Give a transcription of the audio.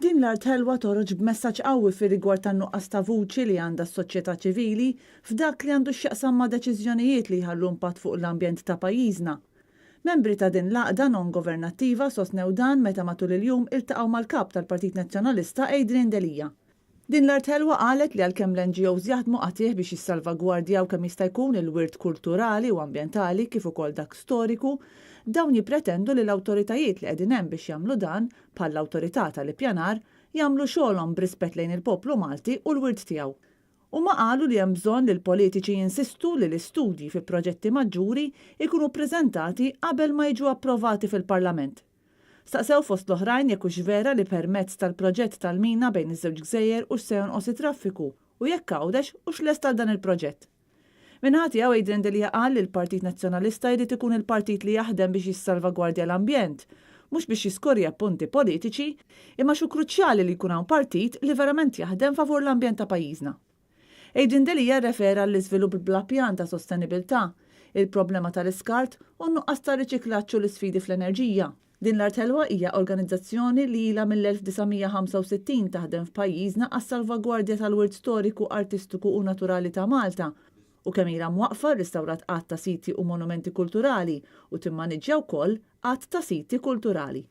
Din l-Art Ħelwa toħroġ b'messaġġ qawwi fir-rigward tan-nuqqas ta' vuċi li għandha s-soċjetà ċivili f'dak li għandu x'jaqsam ma' deċiżjonijiet li jħallu impatt fuq l-ambjent ta' pajjiżna. Membri ta' din l-għaqda non-governattiva sostnew dan meta matul il-jum iltaqgħu mal-Kap tal-Partit Nazzjonalista Adrian Delia. Din l-Art Ħelwa qalet li għalkemm l-NGOs jaħdmu qatigħ biex jissalvagwardjaw kemm jista' jkun il-wirt kulturali u ambjentali kif ukoll dak storiku, dawn jippretendu li l-awtoritajiet li qegħdin hemm biex jagħmlu dan, bħall-Awtorità tal-Ippjanar, jagħmlu xogħolhom b'rispett lejn il-poplu Malti u l-wirt tiegħu. Huma qalu li hemm bżonn li l-politiċi jinsistu li l-istudji fi proġetti maġġuri jkunu ppreżentati qabel ma jiġu approvati fil-Parlament. Staqsew fost l-oħrajn jekk hux vera li permezz tal-proġett tal-mina bejn iż-żewġ gżejjer hux se jonqos it-traffiku u jekk Għawdex hux lest għal dan il-proġett. Min-naħa tiegħu Adrian Delia qal li l-Partit Nazzjonalista jrid ikun il-partit li jaħdem biex jissalvagwardja l-ambjent, mhux biex jiskorja punti politiċi, imma għax hu kruċjali li jkun hawn partit li verament jaħdem favur l-ambjent ta' pajjiżna. Adrian Delia rrefera għall-iżvilupp bla pjan ta' sostenibilità, il-problema tal-iskart u n-nuqqas ta' riċiklaġġ u l-isfidi fl-enerġija. Din l-Art Ħelwa hija organizzazzjoni li ilha mill-1965 taħdem f'pajjiżna għas-salvagwardja tal-wirt storiku, artistiku u naturali ta' Malta u kemm ilha mwaqqfa rristawrat għadd ta' siti u monumenti kulturali u timmaniġġja wkoll għadd ta' siti kulturali.